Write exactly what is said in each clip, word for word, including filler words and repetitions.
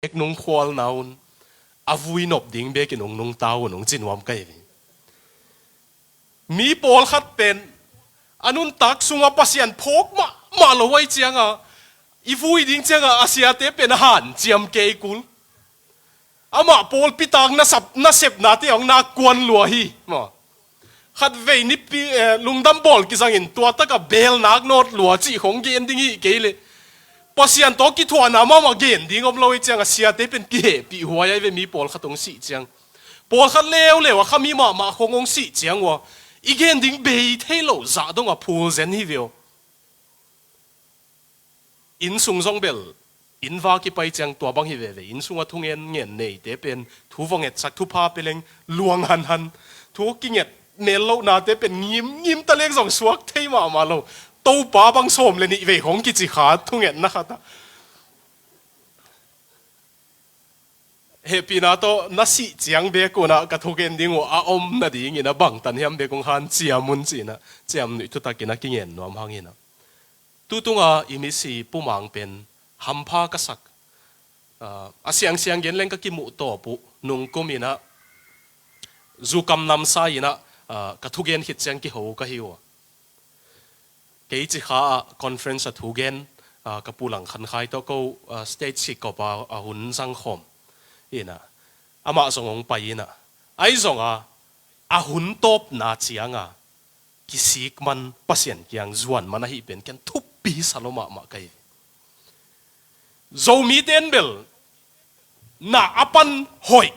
bek nung khualna un a vui nop ding bekin hong nungta un hong ci nuam ka hi ve. Mi pawlkhat pen a nuntak sungah Pasian phawk mahmah lo ahih ciangah i vui ding ciangah a siate pen a hanciam kei kul. Amah pawlpi tak nasap, nasepnate hong nak kuan lua hi. Maw. Khatvei nipi, eh, lungdam bawl kizangin tua takah beel nak nawt lua cih khong gen ding hi kei leh Pasian tawh kithuahna mahmah gen ding om lo ahih ciangah siate pen kihehpih huai ahi ve, mi pawlkhat hong sih ciang. Pawlkhat leuleu a khami mahmah khong hong sih ciang uh a i gen ding bei thei lo zah dongah phul zen hi ve aw. Inn sung zong bel, inn va kipai ciang tua bang hi veve. Inn sungah thungen ngen neite pen thu va ngetsak, thupha pia leng luang hanhan. Thu kinget mel lohnate pen ngim, ngim ta leng zong suak thei mahmah lo. Topa bang sawm le nih vei khong kici kha thungetna khatah. Hehpihna tawh na sih ciang bek unah ka thugen ding uh a om nadingin a bangtan hiam bek hong hanciam un ci-inah ciamnuih thutakin a kingen nuam hanginah. Tutunga i misi Pu Mang pen hampha ka sak. Ah, a siangsiang gen leng ka kimuh tawp uh nungkum inah zukam namsa inah, ah, ka thugen khit ciang kiho ka hi uh a. Kei Cikha ah conference a thugen, ah, ka Pu Lang Khan Khai tawh ko, ah, stage kikop a, a hun zangkhawm inah amah zong hong pai inah ahi zonga a hun tawpna cianga kisik man, Pasian kiang zuan man ahih pen ken thupi sa lo mahmah ka hi. Zomite in bel na a pan hoih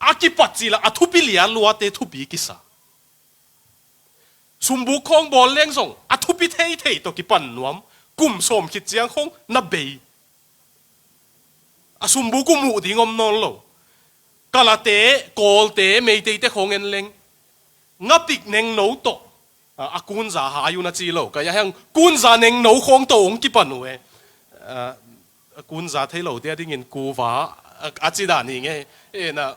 a kipat cila a thupi lialuate thupi kisa. Sumbuk khawng bawl leng zong a thupi theithei tawh kipan nuam, kum sawm khit ciang khawng na bei. A sumbuk uh muh ding om nawn lo. Kalate, Kawlte, Meiteite khawng en leng ngapik nengno tawh, a, a kunza hai uh na ci lo ka hi a, heng kunza nengno khawng tawh hong kipan uh e. A, a kunza thei lote a dingin kuva a, a ci dan hi ngei. E na,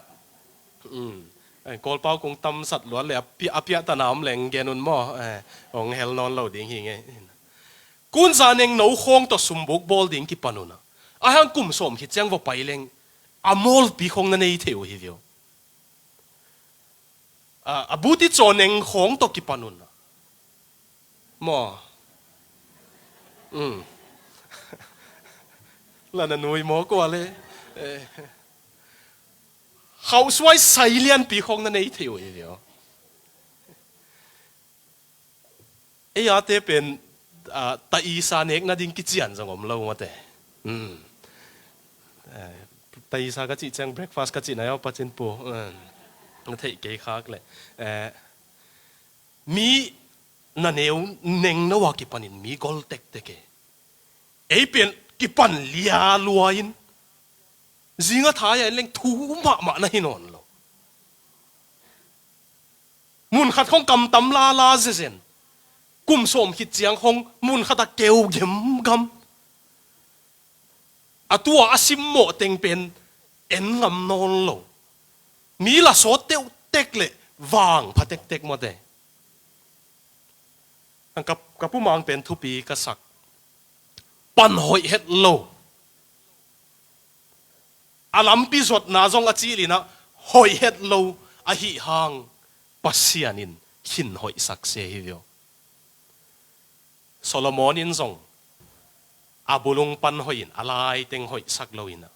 um, e, Kawlpau kong tamsat luat le a pia, a piah tana om leng gen un maw, e, hong hel nawn lo ding hi ngei. Kunza nengno khawng tawh sumbuk bawl ding kipan un a, a hang kum sawm khit ciang va pai leng a mawlpi khawng na nei thei uh hi viau. A, a buti caw neng khawng tawh kipan un a. Maw. Um. Lana nui maw kua le. Eh. Khauhsuai sai lianpi khawng na nei thei uh hi viau. Ei ate pen, ah, taisa nek nading kician zong om lo mate. Hmm. Eh, taisa ka cih ciang breakfast ka cih na yau pacin pu. Hmm. Na theih kei khak le. Eh, mi na neu nengno a kipanin mi gol tektek e. Ei pen kipan lia lua in zinga thai a en leng thu mahmah na hi nawn lo. Mun khat khong kamtam lala zezen. Kum sawm khit ciang khong mun khat a keu gemgam. A tua a simmawh teng pen en ngam nawn lo. Mi la sawt teuhtek le vang pha tektek mawte. Ang ka, ka Pu Mang pen thupi ka sak. Pan hoih het lo. A lampi zuatna zong a cilinah hoih het lo ahi hang Pasian in khin hoihsak se hi viau. Solomon in zong a bulung pan hoihin a laiteng hoihsak loinah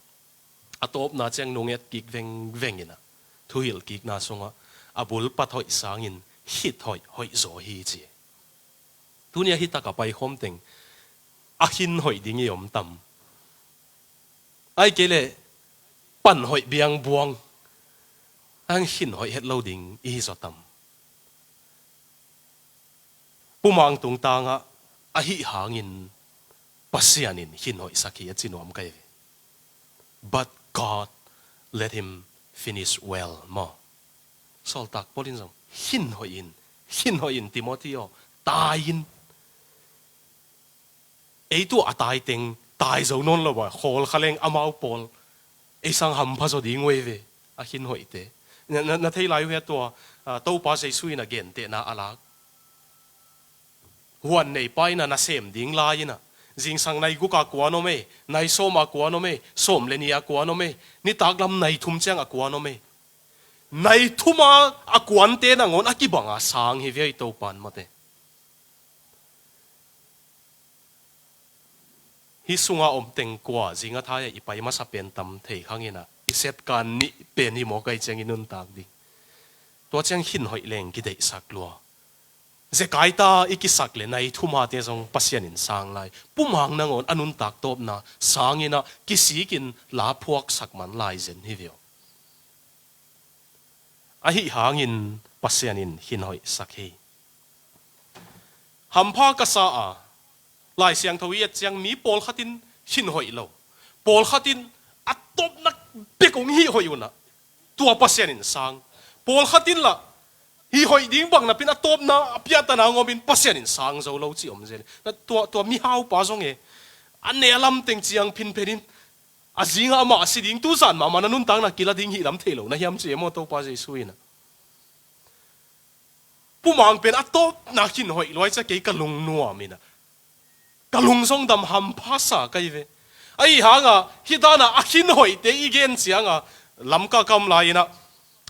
a tawpna ciang nunget kik vengveng inah thuhilh kikna sungah a bulpat hoih sangin khit hoih hoih zaw hi ci. Tunia hitak a paikhawm teng a khin hoih ding i om tam? Ai kei le pan hoih biangbuang ang khin hoih het lo ding i hi zaw tam? Pu Mang tungtangah ahi hangin Pasian in khin hoihsak hi a ci nuam ka hi ve. But God let him finish well maw. Sawltak Paul in zong khin hoih in, khin hoih in Timothy aw, tai in. Ei tua a tai teng tai zo nawn lo a, khawl kha leng amau pawl ei sang hampha zaw ding uh ei ve, a khin hoihte. Na, na, na thei lai uh hia tua, ah, Topa Jesu in a gentehna a lak. Huan neipa in a nasem ding lai in a, Zingsang nai guk a kuan om ei, nai sawm a kuan om ei, sawm le nih a kuan om ei, nitak lam nai thum ciang a kuan om ei. Nai thum a a kuante nangawn a kibang a sang hi ve ei Topan mate. Hih sunga om teng kua, zing a thai ah i pai masa pen tam thei khang inah, i set kan nih pen hi maw kai ciang i nuntak ding. Tua ciang khin hoih leng kideihsak lua. Zekai ta i kisak le nai thum a te zong Pasian in sang lai. Pumang nangawn a nuntak tawpna sang inah kisik in la phuaksak man lai zen hi ve aw. Ahi hangin Pasian in khin hoihsak hi. Hampha ka sa a, Lai Siangtho i et ciang mi pawlkhat in khin hoih lo. Pawlkhat in a tawpna bek hong hih hoih unah tua Pasian in sang. Pawlkhat in lah hih hoih ding bang napin a tawpna a piahtana hong omin Pasian in sang zo lo ci om zel. Na tua, tua mihaupa zong e, a neh a lam teng ciang phinphen in a zingah amah a si ding, tu zan mahmah na nuntakna kila ding hih lam thei lo na hiam ci e maw Topa Jesu inah. Pumang pen a tawpna khin hoih luai cia kei ka lungnuam inah, ka lung zong dam hampha sa kai ve. Ahi hanga hih dana a khin hoihte i gen cianga Lamka kam lai inah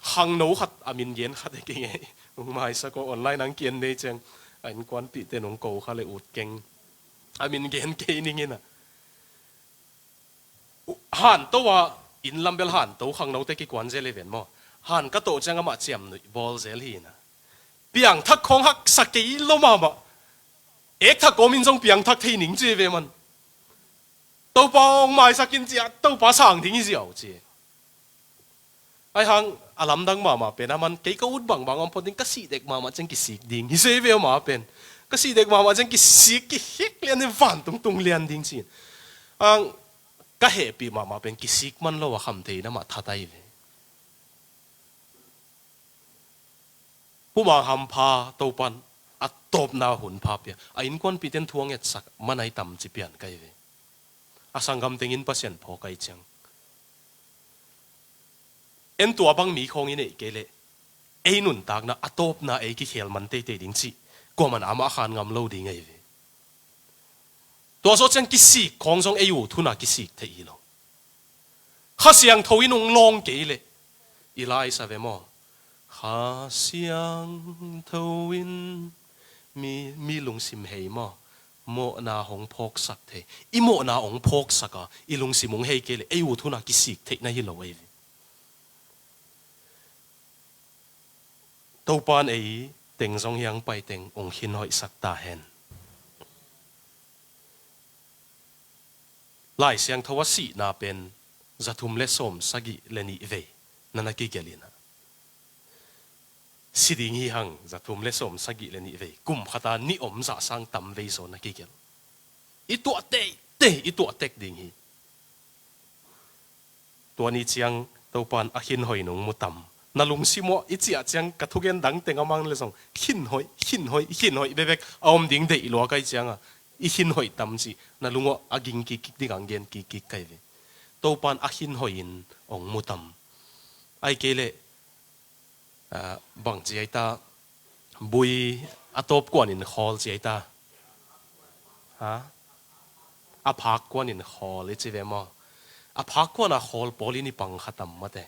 khangno khat a min gen khat e kei ngei. Ung maisak aw, online ang kian nei ciang a innkuanpihte nung ko kha le ut keng. A min gen kei ning inah. Hanto a, inn lam bel hanto khangnote kikuan zel hi ven maw. Han ka toh ciang amah ciamnuih bawl zel hi inah. Piangthak khawng haksa kei lo mahmah. Ekthak kawmin zong piangthak thei ning ci ve man. Topa hong maisak in ci a, Topa sang ding hi ziau ci. Ahi hang a lamdang mahmah pen a man kei ka ut bangbang om phot ding, ka sih dek mahmah ciang kisik ding hi se ve aw mah pen. Ka sih dek mahmah ciang kisik, kihek lian in vantung tung lian ding ci. Ang ka hehpih mahmah pen kisik man lo a kham thei na mah that ahi ve. Pumang hampha Topan a tawpna hun pha pia. A innkuanpihten thu a ngetsak man ahi tam ci pian kai ve. A sanggam tengin Pasian phawk ahi ciang. En tua bang mi khawng i neih kei leh ei nuntakna a tawpna ei kikhel man teitei ding cih kuaman amah khan ngam lo ding ahi ve. Tua zawh ciang kisik khawng zong ei u thuna kisik theih hi lo. Kha Siangtho in hong lawng kei leh i lai sa ve maw? Kha Siangtho in mi, mi lungsim hei maw? Mawhna hong phawksak thei. I mawhna hong phawksak a i lungsim hong hei kei leh ei u thuna kisik theihna hi lo ahi ve. Topan ei teng zong hiang pai teng hong khin hoihsak ta hen. Lai Siangtho a sihna pen zathum le sawm sagih le nih vei na na kigelh inah. Si ding hi hang zathum le sawm sagih le nih vei. Kum khata nih om zah sang tam vei zaw na kigelh. I tuah teitei, i tuah tek ding hi. Tua ni ciang Topan a khin hoih nung mu tam. Na lungsim uah i ciah ciang ka thugen dang teng a mang le zong khin hoih, khin hoih, khin hoih bekbek a om ding deih lua kai cianga i khin hoih tam cih na lung uah a ging kikkik ding ang gen kikkik kai ve. Topan a khin hoih in ong mu tam. Ai kei leh, ah, bang ci ai ta, bui a tawp kuan in khawl ci ai ta. Ha? A phak kuan in khawl i ci ve maw? A phak kuan a khawl pawl in i pang kha tam mate.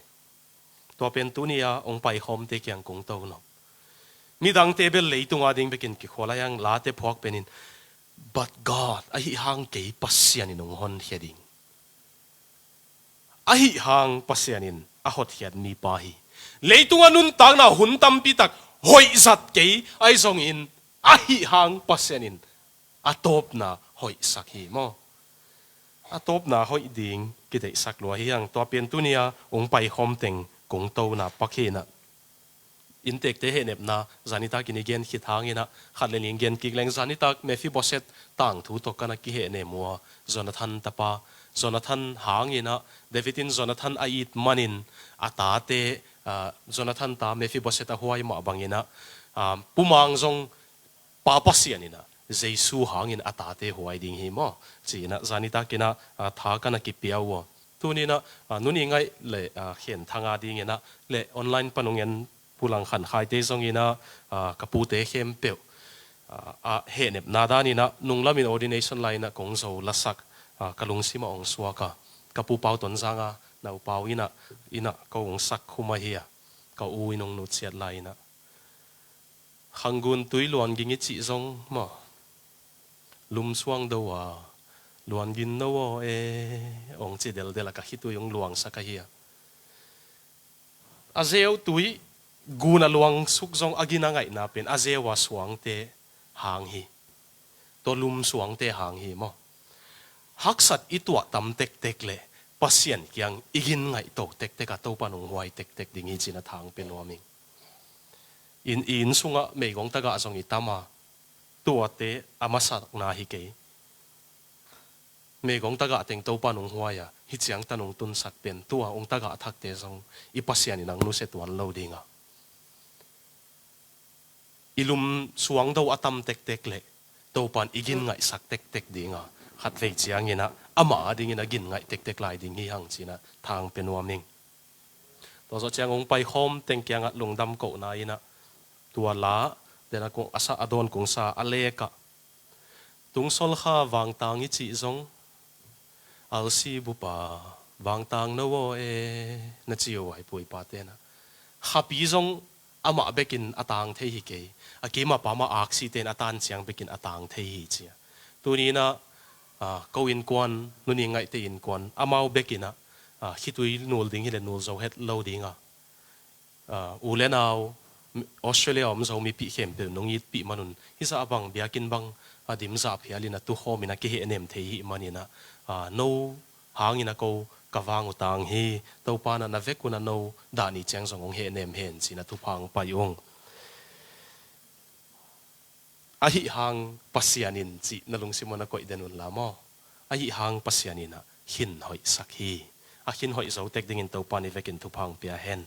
Tua pen tuni a ong paikhawmte kiang kong to no. Midangte bel leitunga ding bekin kikhual a hiang late phuak penin, but God, ahi hang kei Pasian in ong honkhia ding. Ahi hang Pasian in a hotkhiat mipa hi. Leitunga nuntakna hun tampi tak hoih zat kei ahi zongin ahi hang Pasian in a tawpna hoihsak hi maw? A tawpna hoih ding kideihsak lua hi hang. Tua pen tunia ong paikhawm teng kong tona pak hi inah. Inntekte hehnepna zanitakin i gen khit hanginah khat le ning gen kik leng, zanitak Mephiboset tangthu tawh kana kihehnem uh a, Jonathan tapa, Jonathan hanginah David in Jonathan a it manin a tate, ah, Jonathan ta Mephiboset a huai mah banginah, ah, pumang zong Pa Pasian inah Jesu hangin a tate huai ding hi maw? Ci-inah zanitakinah, ah, tha kana kipia uh a. Tuninah, ah, nuni ngaih le, ah, khen thanga dinginah le online panung en pulang khankhaite zonginah, ah, ka pute khempeuh a, a hehnepna daninah nunglamin ordination lai inah kong zo lasak, a, ka lungsimah hong suak a, ka pu Pau Tonzang a, na u Pau inah, inah ko hong sak khum ahi a, ka u in hong nutsiat lai inah. Khanggun tui luanging i cih zong maw, lumsuang do a, luanging no aw e, hong ci deldel a, ka khitui hong luangsak ahi a. A zeu tui gun a luangsuk zong a gina ngaihna pen a zeu a suangte hang hi. Tua lum suangte hang hi maw. Haksat i tuah tam tektek le Pasian kiang i gin ngaihto tektek a Topa nunghuai tektek ding hi cin a thang pe nuam ing. In, i inn sungah meigong tagah zong i tam a, tuate a masakna hi kei. Meigong tagah teng Topa nunghuai a, hi ciang ta nung tunsak pen tua ung tagah thakte zong i Pasian in ang nusia tuan lo ding a, i lum suang do a tam tektek le Topan i gin ngaihsak tektek ding a, khatvei cianginah amah a dingin a gin ngaih tektek lai ding hi hang cinah thang pe nuam ing. Tua zawh ciang ung paikhawm teng kiangah lungdam kohna inah tua la, dena kung a sa, a dawn kung sa a lekah, tungsolkha vangtang i cih zong alsi bupa vangtang no aw e, na ci uh ai puipa tenah khapi zong amah bekin a tang thei hi kei. A kim a pam a aksi ten a tan ciang bekin a tang thei hi cia. Tuninah, a, ko innkuan, nuni ngaihte innkuan amau bekinah, a, khitui nul ding hi le nul zo het lo ding a, a, u le nau, Australia om Zomi pih khempeuh nong itpih manun hizah a bang biakinn bang a dim zah phialin a tukhawmin a kihehnem thei hi maninah, a, no hangin a ko ka vang uh tang hi. Topa na na vek un a no dah ni ciang zong hong hehnem hen cin a thupha hong pai ung. Ahi hang Pasian in cih na lungsim un a koih den un la maw. Ahi hang Pasian in a khin hoihsak hi. A khin hoih zo tek dingin Topa ni vekin thupha hong pia hen.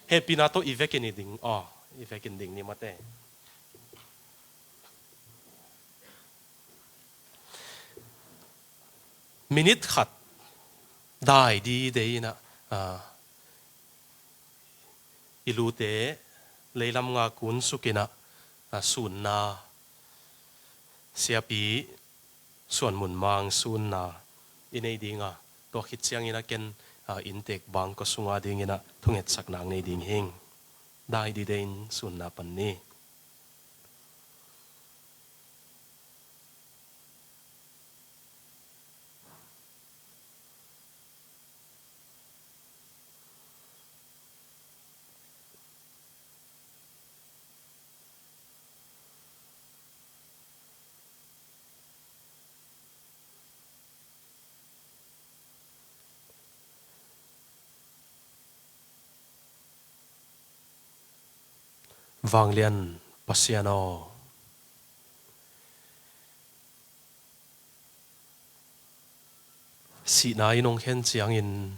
Hehpihna tawh i vekin i ding aw, i vekin ding ni mate. Minit khat dai didei inah, a, i lute leilam nga kun sukinah, a, sunna, siapi Suan Mun Mang sunna i nei dinga, tua khit ciangin a ken, a, inntek bangkua sunga dinginah thungetsakna ang nei ding hing. Dai didei in sunna pan ni. Vanglian Pasian aw, sihna in hong khen ciangin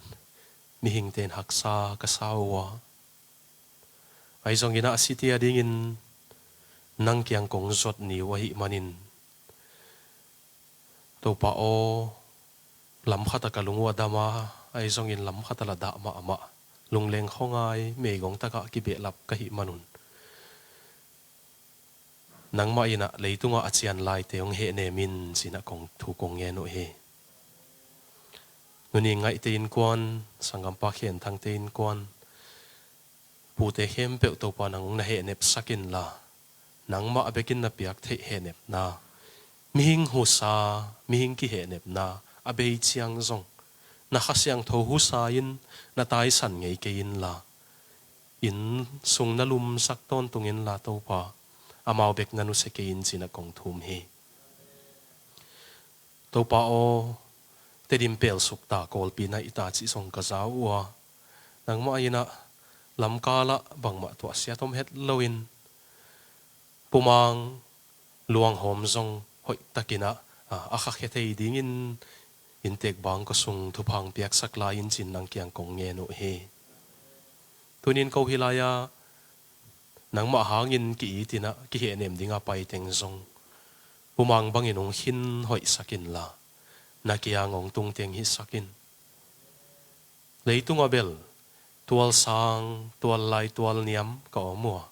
mihingte in haksa ka sa uh a, ahi zongin a site a dingin nang kiang kong zuat ni uh ahih manin, Topa aw, lamkhat a ka lung uh a dam a, ahi zongin lamkhat a la dah mahmah, lungleng khuangai meigong takah kibehlap ka hih manun, nangmah inah leitungah a cian laite hong hehnem in cinah kong thu kong ngen uh hi. Nuni ngaihte innkuan, sanggampa khenthangte innkuan, pute khempeuh Topa nang hong na hehnepsak inla, nangmah bekin na piak theih hehnepna, mihing husa, mihing kihehnepna a bei ciang zong na Kha Siangtho husa in na taisan ngei kei inla, inn sung na lumsak tawntung inla Topa, amau bek na nusia kei in cinah kong thum hi. Topa aw, Tedim pelsuk ta, Kawlpi naih ta cih zong ka za uh a, nangmah inah lamkalah bangmah tuahsiat om het loin, pumang luanghawm zong hoihtakinah, a, a khakhia thei dingin inntek bangkua sung thupha hong piaksak lai in cin nang kiang kong ngen uh hi. Tunin ko hih lai-ah nangmah hangin ki-itinah kihehnem dinga paiteng zong pumang bangin hong khin hoihsak inla, na kiang hong tungteng hisak in. Leitungah bel tual sang, tual lai, tual niam ka om uh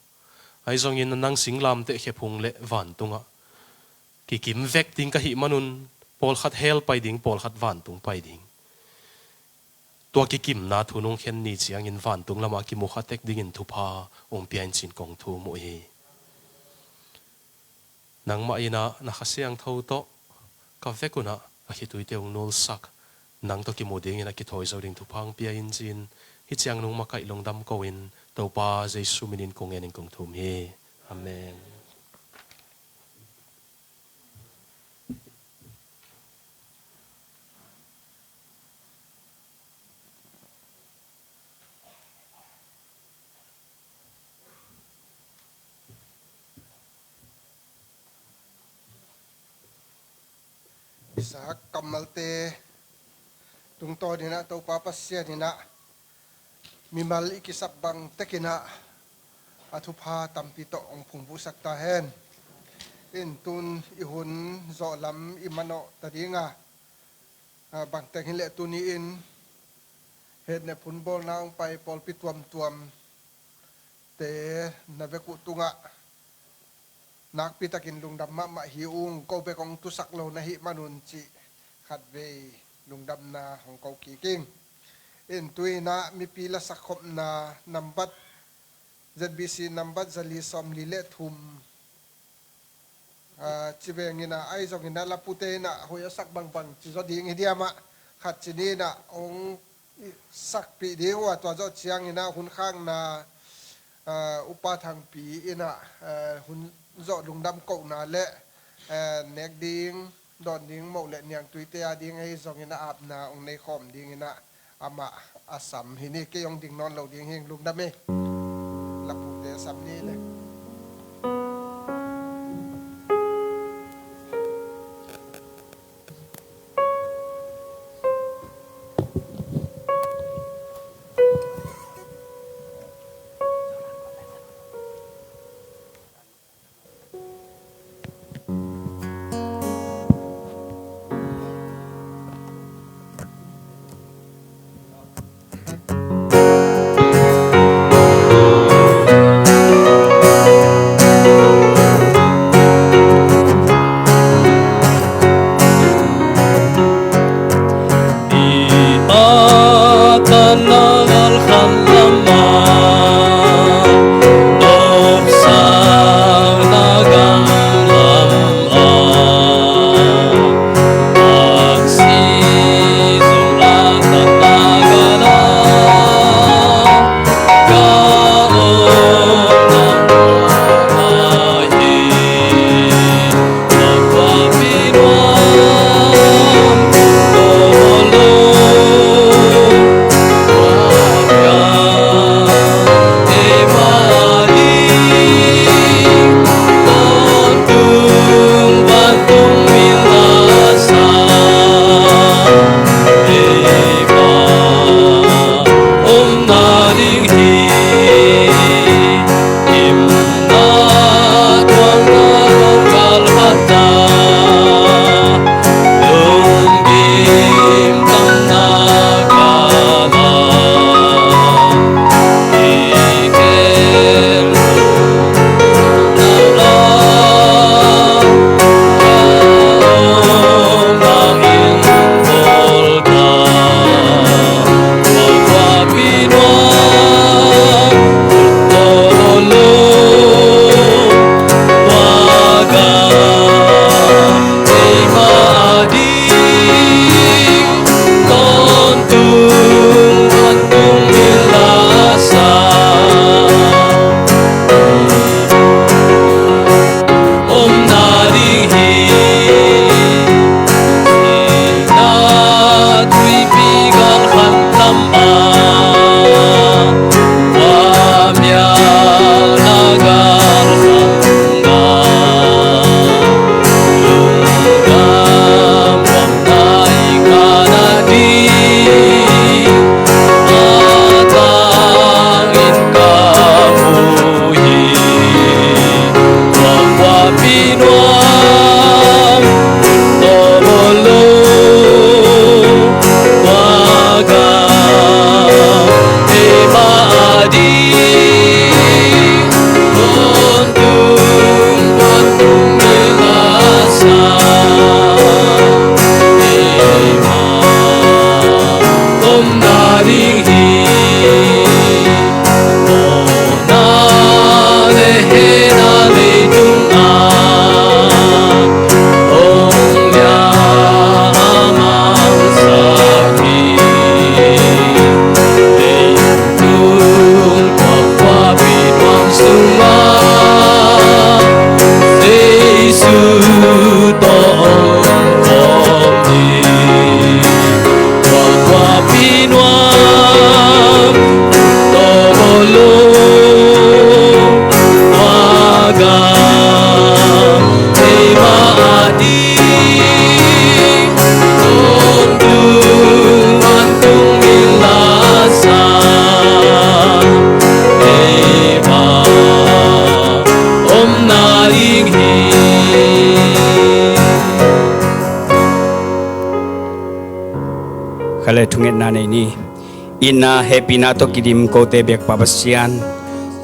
a, Ahi zongin nang singlamteh khephung le vantungah kikim vek ding ka hih manun, pawlkhat hell pai ding, pawlkhat vantung pai ding. Tua kikimna thu nong khen ni ciangin vantung lamah kimukha tek dingin thupha hong pia in ci-in kong thum uh hi. Nangmah in ah na Kha Siangtho tawh ka vek un ah ka khituite hong nulsak, nang tawh kimu dingin a kithawi zo ding thupha hong pia in ci-in, hih ciang nong makaih lungdam ko-in Topa Jesu minin kong ngenin kong thum hi. Amen. Isaac kammalte tungtawn in ah Topa Pasian in ah mimal i kisap bang tek in ah a thupha tampi tawh hong phungvuhsak ta hen. In tun i hun zawhlam i manawh ta ding a, a, bangteng hi leh tuni in hetnep hun bawlna hong pai pawlpi tuamtuamte na vek uh tungah nakpitakin lungdam mahmah hi ung. Ko bek hong tusak lo na hih manun cih khatvei lungdamna hong ko kik ing. In tu in ah mipi lasak khopna nambat, Z B C nambat zali sawmli le thum, a, ci veng in ah, ahi zongin ah lapute in ah hoih a sak bangbang ci zaw ding hi diam ah, khat ci ni in ah hong sakpih ding uh a, tua zawh ciangin ah hun khakna, a, Upa Thangpi in ah, a, hun zawh lungdam kohna le, a, nek ding, dawn ding moh le niangtuite a ding ahi zongin ah apna hong nei khawm ding in ah amah a sam hi ni. Kei hong ding nawn lo ding hi ing. Lungdam hi. Lapute sam ni le. a nei ni. Itna hehpihna tawh kidim kote biakpa Pasian,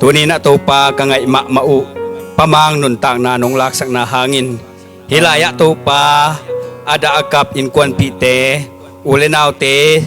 tuni-in ah Topa ka ngaih mahmah uh Pa Mang nuntakna nong laksakna hangin hih lai-ah Topa a dah a kap innkuanpihte, u le naute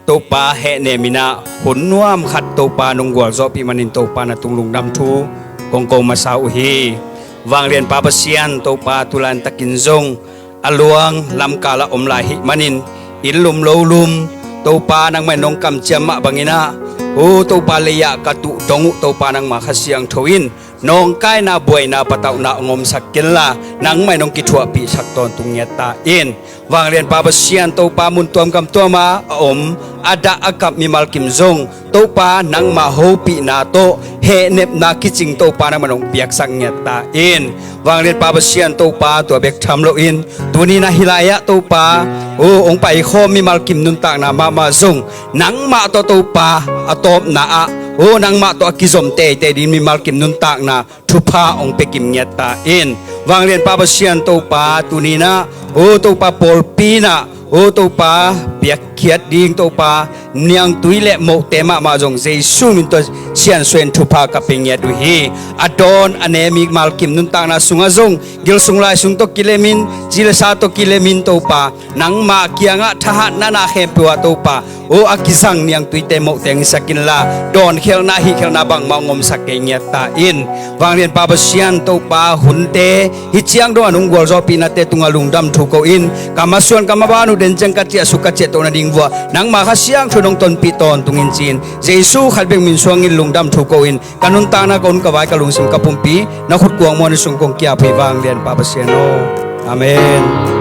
Topa hehnem in ah hun nuam khat Topa nong gualzawhpih manin Topa na tung lungdam thu kong ko masa uh hi. Vanglianpa Pasian Topa tu laitak in zong a luang lamkal ah om lai ahih manin inn lum lo lum Topa nangmah in nong kamciam mah bangin ah, o Topa lei-ah ka tuh dong uh Topa nangmah Kha Siangtho in nawngkaina buaina patauhna hong omsak kenla nangmah in hong kithuahpihsak tawntung ngiat ta in. Vanglianpa Pasian Topa mun tuam gam tuam ah a om a dah a kap mimal kim zong Topa nangmah hopihna tawh hehnepna kicing Topa nangmah in hong piaksak ngiat ta in. Vanglianpa Pasian Topa tua bek tham loin tuni-in ah hih lai-ah Topa, o hong paikhawm mimal kim nuntakna mahmah zong nangmah tawh Topa a tawpna ah, o nangmah tawh a kizom teitei ding mimal kim nuntakna thupha hong pia kim ngiat ta in. Vanglianpa Pasian Topa tuni-in ah, o Topa pawlpi in ah, o Topa piakkhiat ding Topa niangtui le mohte mahmah zong Jesu min tawh siansuah in thupha ka pia ngiat uh hi. A dawn a ne mimal kim nuntakna sungah zong gil sung lai sung tawh kilemin, ci le sa tawh kilemin Topa nangmah kiangah thahatna na khempeuh ah Topa, o a kizang niangtuite mohte hong hisak inla dawnkhialhna hihkhialhna bangmah hong omsak kei ngiat ta in. Vanglianpa Pasian Topa hunte hih ciang dong a nong gualzawhpihnate tungah lungdam thu ko in, ka masuan ka maban uh den ciang ka ciahsuk ka ciahtoh nading vuah nangmah Kha Siangtho in hong tonpih tawntung in ci-in Jesu khat bek min suangin lungdam thu ko in ka nuntakna ka hun ka vai ka lungsim ka pumpi na khutkuang muanna sung kong kiap hi Vanglianpa Pasian aw. Amen.